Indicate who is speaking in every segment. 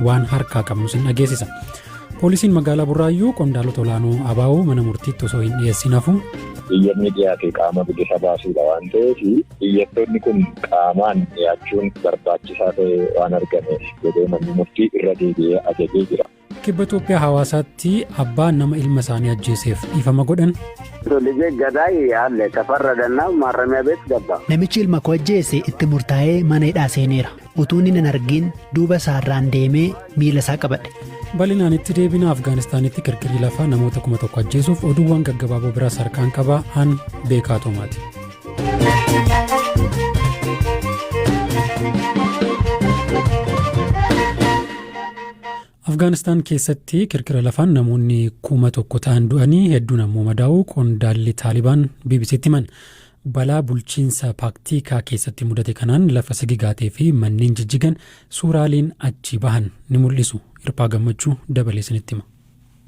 Speaker 1: Waan harkaa qabnu sin dhageessisa. Poolisiin magaalaa Burraayyuu qondaalota olaanoo ABO mana murtiitti osoo hin dhiyeessin hafu.
Speaker 2: Iyyanni dhiyaate qaama bilisa baasuudha waan ta'eef, iyyattoonni kun qaamaan dhiyaachuun barbaachisaa ta'e waan argameef jedhee manni murtii irra deebi'ee ajajee jira.
Speaker 1: Kibba Itoophiyaa hawaasaatti abbaan nama ilma isaanii ajjeeseef dhiifama godhan.
Speaker 3: Namichi ilma koo ajjeese itti murtaa'ee mana hidhaa seeneera. Utuu inni nan argin duuba isaarraan deemee miila isaa qabadhe.
Speaker 1: Bal'inaan itti deebina. Afgaanistaanitti kirkirri lafaa namoota 1000 ajjeesuuf, oduuwwan gaggabaaboo biraas harkaan qabaa, an Beekaa Toomaati. Afgaanistaan keessatti kirkira lafaan namoonni 1000 ta'an du'anii, hedduun ammoo madaa'uu qondaalli Taalibaan BBCtti himan. Balaa bulchiinsa Paaktiikaa keessatti mudate kanaan lafa sigigaatee fi manneen jijjigan suuraaleen achii bahan ni mul'isu. Hirphaa Gammachuu dabalee isinitti hima.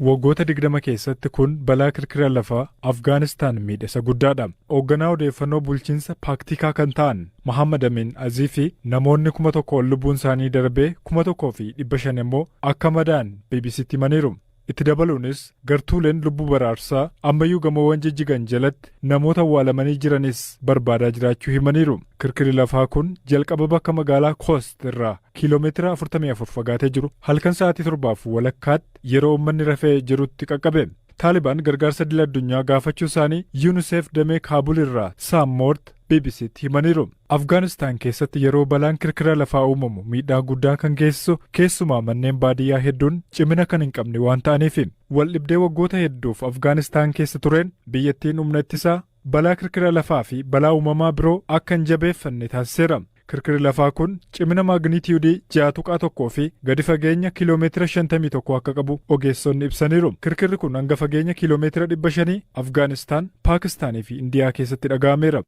Speaker 4: Waggoota 20 keessatti kun balaa kirkira lafaa Afgaanistaan miidhe isa guddaadha. Hoogganaa odeeffannoo bulchiinsa Paaktikaa kan ta'an Mohammad Amin Azii fi namoonni 1000 ol lubbuun isaanii darbee, 1500 immoo akka madaa'an BBCtti himaniiru. Itti dabaluunis gartuuleen lubbuu baraarsaa ammayyuu gamoowwan jijjigan jalatti namoota awwaalamanii jiranis barbaadaa jiraachuu himaniiru. Kirkirri lafaa kun jalqaba bakka magaalaa Koost irraa kiiloomeetira 44 fagaatee jiru halkan sa'aatii 7:30tti yeroo uummanni rafee jirutti qaqqabe. Taalibaan gargaarsa idil addunyaa gaafachuu isaanii UNICEF damee Kaabul irraa Saam Moort BBCtti himaniiru. Afgaanistaan keessatti yeroo balaan kirkira lafaa uumamu miidhaa guddaa kan geessisu keessumaa manneen baadiyyaa hedduun cimina kan hin qabne waan ta'aniif. Waldhibdee waggoota hedduuf Afgaanistaan keessa tureen biyyattiin humna ittisaa balaa kirkira lafaa fi balaa uumamaa biroo akka hin jabeeffanne taasiseera. Kirkirri lafaa kun cimina maagniitiyuudii 6.1 fi gadi fageenya kiiloomeetira 51 akka qabu ogeessonni ibsaniiru. Kirkirri kun hanga fageenya kiiloomeetira 500 Afgaanistaan, Paakistaanii fi Indiyaa keessatti dhaga'ameera.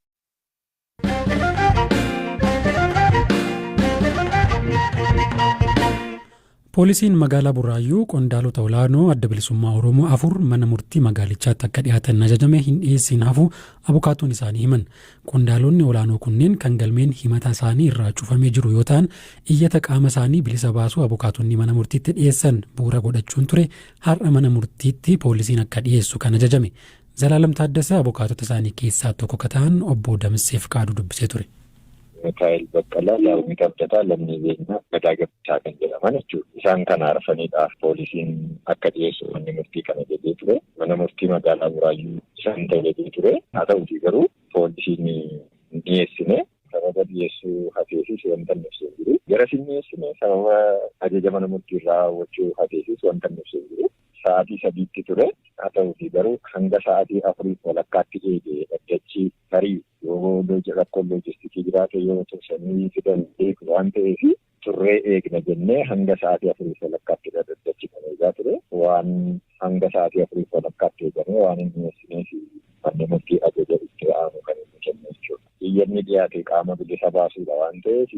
Speaker 1: Poolisiin magaalaa Burraayyuu qondaalota olaanoo Adda Bilisummaa Oromoo afur mana murtii magaalichaatti akka dhiyaatan ajajame hin dhiyeessiin hafuu abukaatoon isaanii himan. Qondaalonni olaanoo kunneen kan galmeen himata isaanii irraa cufamee jiru yoo ta'an, iyyata qaama isaanii bilisa baasuu abukaatonni mana murtiitti dhiyeessan bu'uura godhachuun ture har'a mana murtiitti poolisiin akka dhiyeessu kan ajajame. Zalaalam Taaddasaa abukaatota isaanii keessaa tokko ka ta'an obbo Damissee Fiqaaduu dubbisee ture.
Speaker 2: Mikaa'el Baqqalaa, Daawwit Abdataa, Lammii Beenyaa, Gadaa Gabbisaa kan jedhaman jechuudha. Isaan kana arfanidha poolisiin akka dhiyeessu manni murtii kan ajajee ture. Mana murtii magaalaa Buraayyuu isaan ajajee ture. Haa ta'utii garuu poolisiin hin dhiyeessine. Sababa dhiyeessuu hafeefis wanta inni ibsu hin jiru. Garas hin dhiyeessine, sababa ajaja mana murtii irraa raawwachuu hafeefis wanta inni ibsu hin jiru. Sa'aatii 3tti ture. Haa ta'utii garuu hanga sa'aatii 4:30tti eege dhaddachi, tarii yoo rakkoon loojistikii jiraate yoo tursanii fidan beeku waan ta'eef turree eegna jennee hanga sa'aatii 4:30tti dhaddachi kan eegaa ture. Waan hanga sa'aatii 4:30tti eegamee waan hin dhiyeessineef manni murtii ajaja itti aanu kan inni kennu jechuudha. Iyyanni dhiyaate qaama bilisa baasuudha waan ta'eef,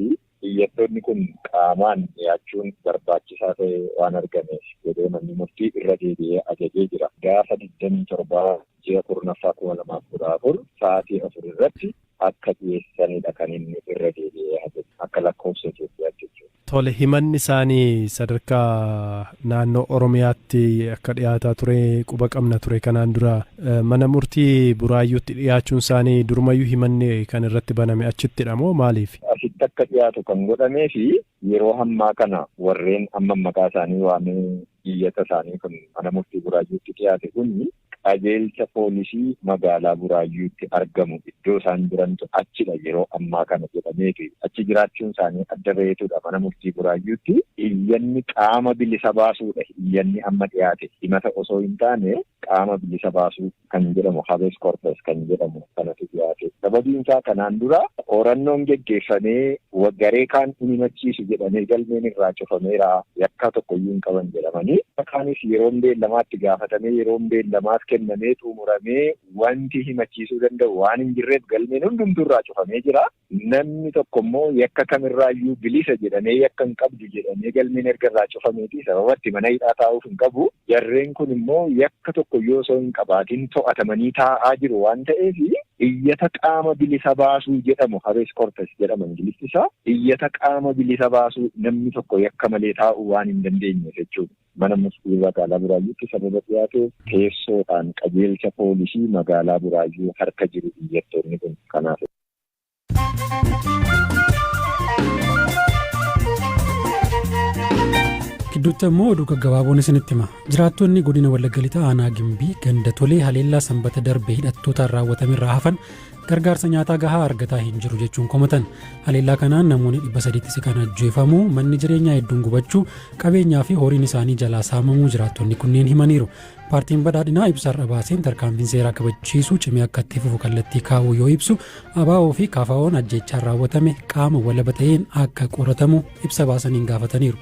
Speaker 2: iyyattoonni kun qaamaan dhiyaachuun barbaachisaa ta'e waan argameef jedhee manni murtii irra deebi'ee ajajee jira. Gaafa 27 ji'a 10ffaa 2014 sa'aatii 4 irratti akka dhiyeessanidha kan inni irra deebi'ee ajaje, akka lakkoofsa Itoophiyaatti jechuudha.
Speaker 5: Tole, himanni isaanii sadarkaa naannoo Oromiyaatti akka dhiyaataa ture quba qabna ture kanaan dura. Mana murtii Buraayyuutti dhiyaachuun isaanii durumayyuu himanni kan irratti baname achittidha moo maaliif?
Speaker 2: Asitti akka dhiyaatu kan godhamee fi yeroo hammaa kana warreen amma maqaa isaanii waamee iyyata isaanii kun mana murtii Buraayyuutti dhiyaate kun qajeelcha poolisii magaalaa Buraayyuutti argamu, iddoo isaan jirantu achidha yeroo ammaa kana jedhameetu, achi jiraachuun isaanii adda baheetudha mana murtii Buraayyuutti iyyanni qaama bilisa baasuudha. Iyyanni amma dhiyaate himata osoo hin taane qaama bilisa baasuu kan jedhamu, habeas corpus kan jedhamu kanatu dhiyaate. Sababiin isaa kanaan dura qorannoon geggeeffamee garee kaan hin himachiisu jedhamee galmeen irraa cufameera, yakka tokkoyyuu hin qaban jedhamanii, kaanis yeroon beellamaatti gaafatamee yeroon beellamaas kennamee xumuramee wanti himachiisuu danda'u waan hin jirreef galmeen hundumtuu irraa cufamee jira. Namni tokko immoo yakka kamirraayyuu bilisa jedhamee yakka hin qabdu jedhamee galmeen erga irraa cufameeti sababatti mana hidhaa taa'uuf hin qabu. Jarreen kun immoo yakka tokko yoo osoo hin qabaatin to'atamanii taa'aa jiru waan ta'eef iyyata qaama bilisa baasuu jedhamu habeas corpus jedhama Ingiliffi isaa. Iyyata qaama bilisa baasuu namni tokko yakka malee taa'uu waan hin dandeenyeef jechuudha. Mana murtii magaalaa Buraayyuutti sababa dhiyaateef teessoodhaan qajeelcha poolisii magaalaa Buraayyuu harka jiru iyyattoonni kun kanaaf.
Speaker 1: Gidduutti ammoo oduu gaggabaaboon isinitti hima. Jiraattonni godina Wallagga Lixaa aanaa Gimbii ganda Tolee haleellaa sanbata darbe hidhattootaan raawwatamerraa hafan gargaarsa nyaataa gahaa argataa hin jiru jechuun komatan. Haleellaa kanaan namoonni 300tti siqan ajjeefamuu, manni jireenyaa hedduun gubachuu, qabeenyaa fi horiin isaanii jalaa saamamuu jiraattonni kunneen himaniiru. Paartiin Badhaadhinaa ibsa har'a baaseen tarkaanfiin seeraa kabachiisuu cimee akka itti fufu kallattii kaa'uu yoo ibsu, ABO fi KFO'n ajjeechaan raawwatame qaama walaba ta'een akka qoratamu ibsa baasaniin gaafataniiru.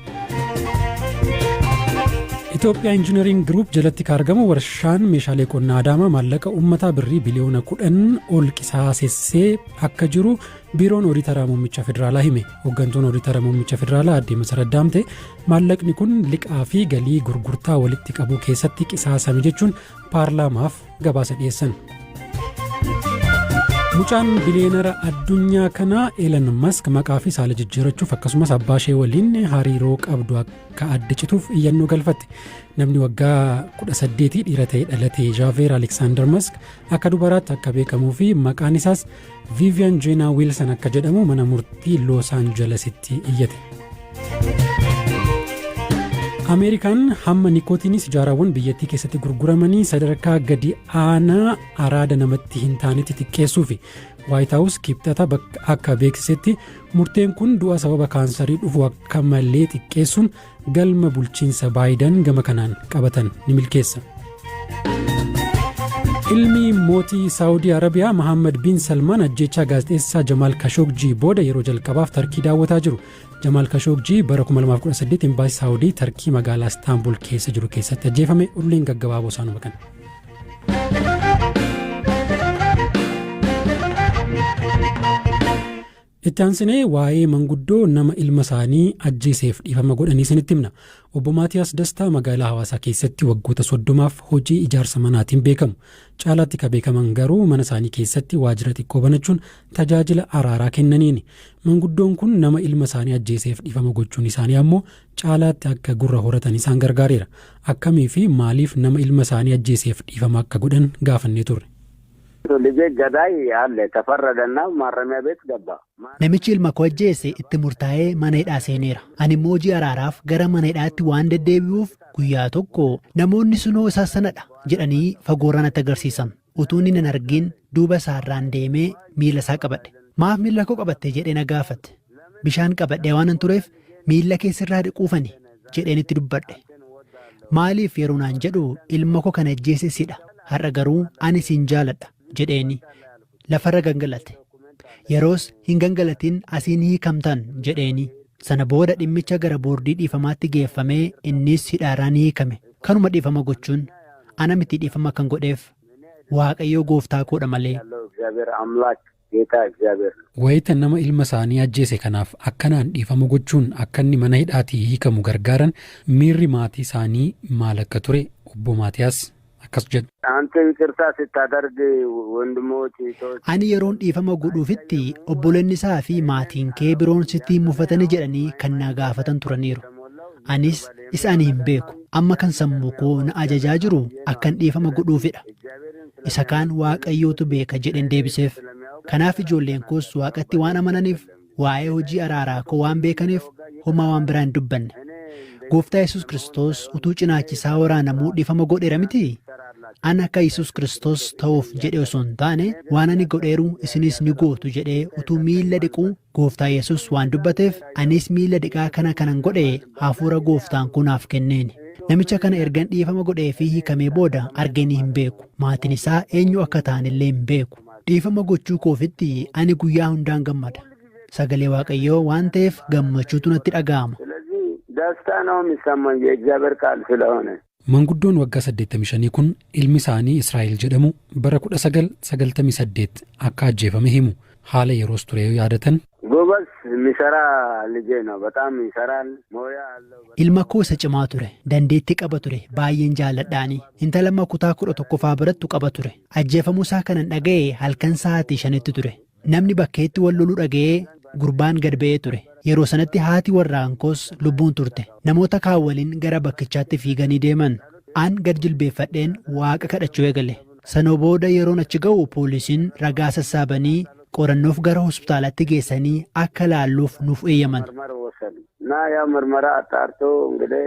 Speaker 1: Itoophiyaa Injiinariin Giruup jalatti kan argamu warshaan meeshaalee qonnaa Adaamaa maallaqa uummataa birrii biliyoona 10 ol qisaasessee akka jiru biiroon Ooditaraa Muummicha Federaalaa hime. Hooggantuun Ooditara Muummicha Federaalaa Aadde Masarat Daamtee maallaqni kun liqaa fi galii gurgurtaa walitti qabuu keessatti qisaasame jechuun paarlaamaaf gabaasa dhiyeessan. Mucaan biliyeenara addunyaa kanaa Elon Musk maqaa fi saala jijjiirachuuf akkasumas abbaa ishee waliin hariiroo qabdu akka adda cituuf iyyannoo galfatte. Namni waggaa 18 dhiira ta'e dhalate Jaaveer Aleksaandar Musk akka dubaraatti akka beekamuu fi maqaan isaas Vivian Jenna Wilson akka jedhamu mana murtii Los Angelesitti iyyate. Ameerikaan hamma nikootiinii sijaaraawwan biyyattii keessatti gurguramanii sadarkaa gadi aanaa araada namatti hin taanetti xiqqeessuufi Waayit Haawus kibxata akka beeksisetti murteen kun du'a sababa kaansarii dhufu akka malee xiqqeessuun galma bulchiinsa Baayidan gama kanaan qabatan ni milkeessa. Ilmi mootii Saawudii Arabiyaa Mohammad bin Salmaan ajjeechaa gaazexeessaa Jamaal Kashogjii booda yeroo jalqabaaf Tarkii daawwataa jiru. Jamaal Kashogjii bara 2018 imbaasii Saawudii Tarkii magaalaa Istaanbul keessa jiru keessatti ajjeefame. Oduuleen gaggabaaboo isaanuma kana. Itti aansinee waa'ee manguddoo nama ilma isaanii ajjeeseef dhiifama godhanii isinitti himna. Obbo Maatiyaas Dastaa magaalaa Hawaasaa keessatti waggoota 30f hojii ijaarsa manaatiin beekamu. Caalaatti ka beekaman garuu mana isaanii keessatti waajjira xiqqoo banachuun tajaajila araaraa kennaniini. Manguddoon kun nama ilma isaanii ajjeeseef dhiifama gochuun isaanii ammoo caalaatti akka gurra horatan isaan gargaareera. Akkamii fi maaliif nama ilma isaanii ajjeeseef dhiifama akka godhan gaafannee turre.
Speaker 6: ልጄ ገዳይ አለ ተፈረደና ማረሚያ ቤት ገባ።
Speaker 3: Namichi ilma koo ajjeese itti murtaa'ee mana hidhaa seeneera. Ani immoo hojii araaraaf gara mana hidhaatti waan deddeebi'uuf guyyaa tokko namoonni sunoo isa sanadha jedhanii fagoorraa natti agarsiisan. Utuu inni nan argin duuba isaarraan deemee miila isaa qabadhe. Maaf miila koo qabatte jedhee na gaafate. Bishaan qabadhee waanan tureef miila kee sirraa dhiquufani jedheen itti dubbadhe. Maaliif yeroo naan jedhu ilma koo kan ajjeese sidha. Har'a garuu ani sin jaaladha jedheeni. Lafarra gangalate. Yeroos hin gangalatin asiin hiikamtan jedheeni. Sana booda dhimmicha gara boordii dhiifamaatti geeffamee innis hidhaarraa ni hiikame. Kanuma dhiifama gochuun ana miti dhiifama kan godheef Waaqayyoo gooftaa koodha malee.
Speaker 6: እግዚአብሔር አምላክ ጌታ እግዚአብሔር ነው።
Speaker 1: Wayita nama ilma isaanii ajjeese kanaaf akkanaan dhiifama gochuun akka inni mana hidhaatii hiikamu gargaaran miirri maatii isaanii maal akka ture obbo Maatiyaas akkas jedhu.
Speaker 6: አንተ ይቅርታ ስታደርግ ወንድሞች እህቶች
Speaker 3: Ani yeroon dhiifama godhuufitti obboleonni isaa fi maatiin kee biroon sitti hin mufatanii jedhanii kan na gaafatan turaniiru. Anis isa ani hin beeku. Amma kan sammuu koo na ajajaa jiru akkan dhiifama godhuufidha. Isa kaan Waaqayyootu beeka jedheen deebiseef. Kanaaf ijoolleen koos Waaqatti waan amananiif waa'ee hojii araaraa koo waan beekaniif homaa waan biraa hin dubbanne. Gooftaa Yesuus Kiristoos utuu cinaachisaa waraanamuu dhiifama godheera mitii? Ani akka Yesuus Kiristoos ta'uuf jedhe osoo hin taane waan ani godheeru isinis ni gootu jedhee utuu miilla dhiquu Gooftaa Yesuus waan dubbateef anis miilla dhiqaa kana kanan godhe hafuura gooftaan kunaaf kenneeni. Namicha kana ergan dhiifama godhee fi hiikamee booda arganii hin beeku. Maatiin isaa eenyu akka ta'an illee hin beeku. Dhiifama gochuu koofitti ani guyyaa hundaan gammada. Sagalee Waaqayyoo waan ta'eef gammachuutu natti dhaga'ama.
Speaker 6: ስለዚህ ደስታ ነው የሚሰማኝ የእግዚአብሔር ቃል ስለሆነ።
Speaker 1: Manguddoon waggaa 85 kun ilmi isaanii Israa'el jedhamu bara 1998 akka ajjeefame himu. Haala yeroos ture yoo yaadatan.
Speaker 6: ጎበዝ የሚሰራ ልጄ ነው። በጣም ይሰራል። ሞያ አለው።
Speaker 3: Ilma koo isa cimaa ture. Dandeettii qaba ture. Baay'een jaalladhaani. Intala amma kutaa 11ffaa barattu qaba ture. Ajjeefamuu isaa kanan dhaga'e halkan sa'aatii 5tti ture. Namni bakkeetti wal loluu dhaga'ee gurbaan gad ba'ee ture. Yeroo sanatti haati warraan koos lubbuun turte. Namoota kaan waliin gara bakkichaatti fiiganii deeman. An gad jilbeeffadheen Waaqa kadhachuu eegale. Sana booda yeroon achi ga'u poolisiin ragaa sassaabanii qorannoof gara hospitaalaatti geessanii akka laalluuf nuuf eeyyaman.
Speaker 6: ምርመራ ወሰዱ እና ያ ምርመራ አጣርቶ እንግዲህ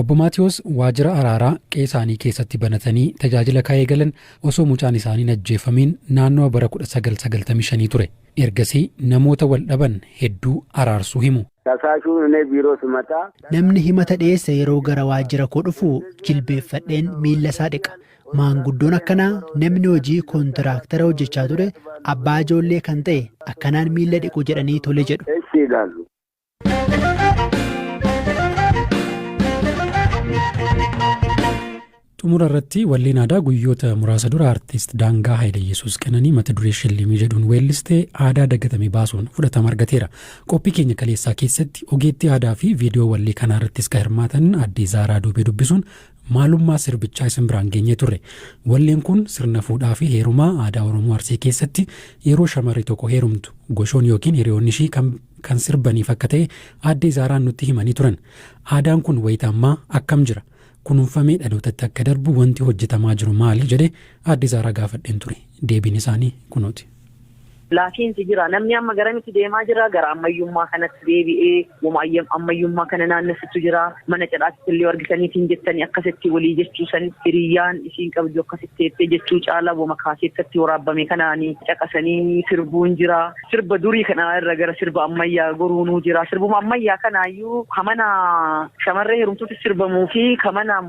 Speaker 1: Obbo Maatiyoos waajjira araaraa qe'ee isaanii keessatti banatanii tajaajila kaa'ee galan osoo mucaan isaanii hin ajjeefamiin naannoo bara 1995 ture. Ergasii namoota wal dhaban hedduu araarsuu himu.
Speaker 6: ከሳሹ እኔ ቢሮ ስመጣ
Speaker 3: Namni himata dhiyeesse yeroo gara waajjira koo dhufu jilbeeffadheen miilla isaa dhiqa. Maanguddoon akkanaa, namni hojii koontiraaktara hojjechaa ture, abbaa ijoollee kan ta'e akkanaan miilla dhiqu jedhanii tole jedhu.
Speaker 6: እሺ ይላሉ።
Speaker 1: Xumura irratti walleen aadaa guyyoota muraasa dura artiist Daangaa Haayileyyesuus Qananii mata duree Shillimii jedhuun weellistee aadaa dagatame baasuun fudhatama argateera. Qophii keenya kaleessaa keessatti ogeettii aadaa fi viidiyoo wallee kanaa irrattis kan hirmaatan addee Zaaraa Duubee dubbisuun maalummaa sirbichaa isin biraan geenyee turre. Walleen kun sirna fuudhaa fi heerumaa aadaa Oromoo Arsii keessatti yeroo shamarri tokko heerumtu goshoon yookiin hiriyoonni ishii kan sirbaniif akka ta'e addee Zaaraan nutti himanii turan. Aadaan kun wayita ammaa akkam jira? Kunuunfamee dhalootatti akka darbu wanti hojjetamaa jiru maali jedhee addee Zaaraa gaafadheen ture. Deebiin isaanii kunooti.
Speaker 7: Laafiinsi jira. Namni amma garamitti deemaa jira? Gara ammayyummaa kanatti deebi'ee wama ammayyummaa kana naannessitu jira. Mana cidhaatti illee argitaniitiin jettanii akkasitti walii jechuu san, hiriyyaan isiin qabdu akkasitti jettee jechuu caala wama kaaseettatti waraabbame kanaanii caqasanii sirbuun jira. Sirba durii kana irra gara sirba ammayyaa goruunuu jira. Sirbuma ammayyaa kanaayyuu kamana shamarree heerumtuutti sirbamuu fi kamana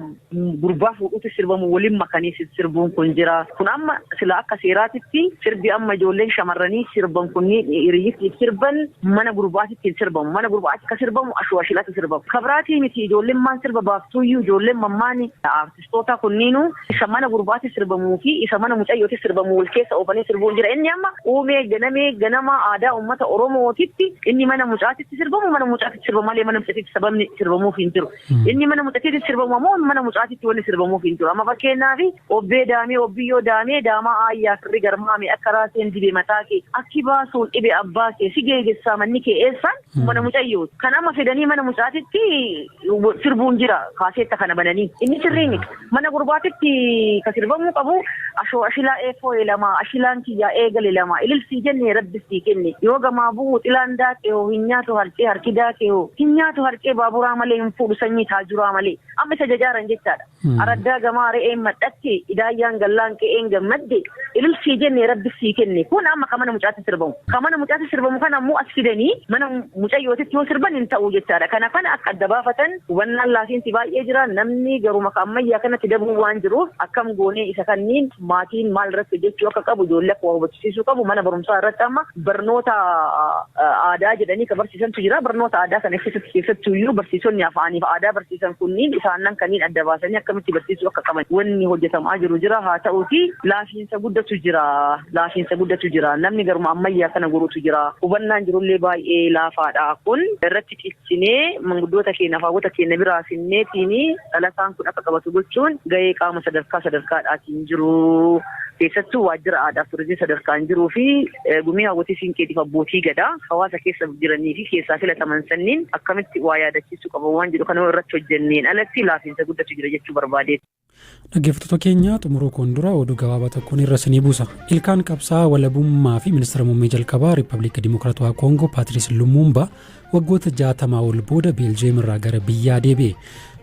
Speaker 7: gurbaa fuudhuutti sirbamu waliin makanii sirbuun kun jira. Kun amma sila akka seeraatitti sirbi amma ijoolleen shamarranii sirban kunniin hiriyyitti sirban mana gurbaatitti hin sirbamu. Mana gurbaatti ka sirbamu ashuu ashilatti sirbamu. Kabraatii miti, ijoolleen maan sirba baaftuyyuu, ijoolleen mammaani aartistoota kunniinu isa mana gurbaatti sirbamuu fi isa mana mucayyootti sirbamu wal keessa oofanii sirbuun jira. Inni amma uumee ganamee ganama aadaa uummata Oromootitti inni mana mucaatitti sirbamu mana mucaatitti sirbamu malee mana mucaatitti sababni sirbamuuf hin jiru. Inni mana mucaatitti sirbamu ammoo mana mucaatitti wanni sirbamuuf hin jiru. Amma fakkeenyaaf, obbee daamee obbiyyoo daamee daamaa aayyaa firri garmaame akka raaseen dibe mataa kee akki baasuun dhibe abbaa kee si geegessaa manni kee eessaan mana mucayyooti. Kan amma fidanii mana mucaatitti sirbuun jira kaaseetta kana bananii. Inni sirrii miti. Mana gurbaatitti ka sirbamuu qabu ashoo ashilaa eefoo lama ashilaan kiyyaa eegale lama ililsii jenne rabbisii kenne yoo gamaa bu'u xilaan daakee hoo hin nyaatu harcee harki daakee hoo hin nyaatu harcee baaburaa malee hin fuudhu sanyii taajuraa malee amma isa jajaaran jechaadha. Araddaa gamaa re'een madhatte idaayyaan gallaan qe'een gammadde ililsii jenne rabbisii kenne, kun amma ka mana mucaatti sirbamu. Ka mana mucaatti sirbamu kana ammoo as fidanii mana mucayyootitti yoo sirban hin ta'u jechaadha. Kana akka adda baafatan hubannaan laafiinsi baay'ee jira. Namni garuma ka ammayyaa kanatti dabuu waan jiruuf, akkam goonee isa kanniin maatiin maal irratti hojjechuu akka qabu, ijoollee akka waa hubachiisuu qabu, mana barumsaa irratti amma barnoota aadaa jedhanii ka barsiisantu jira. Barnoota aadaa kana keessatti keessattuyyuu barsiisonni afaaniif aadaa barsiisan kunniin isaanan kanniin adda baasanii akkamitti barsiisuu akka qaban wanni hojjetamaa jiru jira. Haa ta'uuti laafiinsa guddatu jira. Laafiinsa guddatu jira. Namni garuma ammayyaa kana goruutu jira. Hubannaan jirullee baay'ee laafaadha. Kun irratti ciccinee manguddoota keenya, afaawwata keenya biraa finneetiin dhalataan kun akka qabatu gochuun gahee qaama sadarkaa sadarkaadhaatiin jiru. Keessattuu waajjira aadaa fi turizimii sadarkaan jiruu fi gumii hawwatii siinqeetiif abbootii gadaa hawaasa keessa jiranii fi keessaa filataman sanniin akkamitti waa yaadachiisuu qaban waan jedhu kana irratti hojjenneen alatti laafiinsa guddatu jira jechuu barbaade.
Speaker 1: Dhaggeeffattoota keenya, xumuruu koon dura oduu gabaabaa tokkoon irra isinii buusa. Ilkaan qabsaa walabummaa fi ministeera muummee jalqabaa Riippaabilika Dimokiraatawaa Koongoo Paatiriis Lumumbaa waggoota 60 ol booda Beeljeem irraa gara biyyaa deebi'e.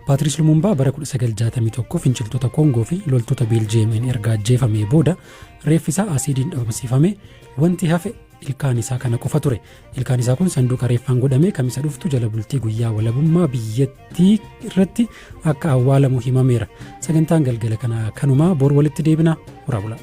Speaker 1: Paatiriis Lumumbaa bara 1961 finciltoota Koongoo fi loltoota Beeljeemiin erga ajjeefamee booda reeffi isaa asiidiin dhabamsiifame, wanti hafe ilkaan isaa kana qofa ture. Ilkaan isaa kun sanduuqa reeffaan godhamee Kamisa dhuftu jala bultii guyyaa walabummaa biyyattii irratti akka awwaalamu himameera. Sagantaan galgala kana kanumaa, bor walitti deebina. Horaa bulaa.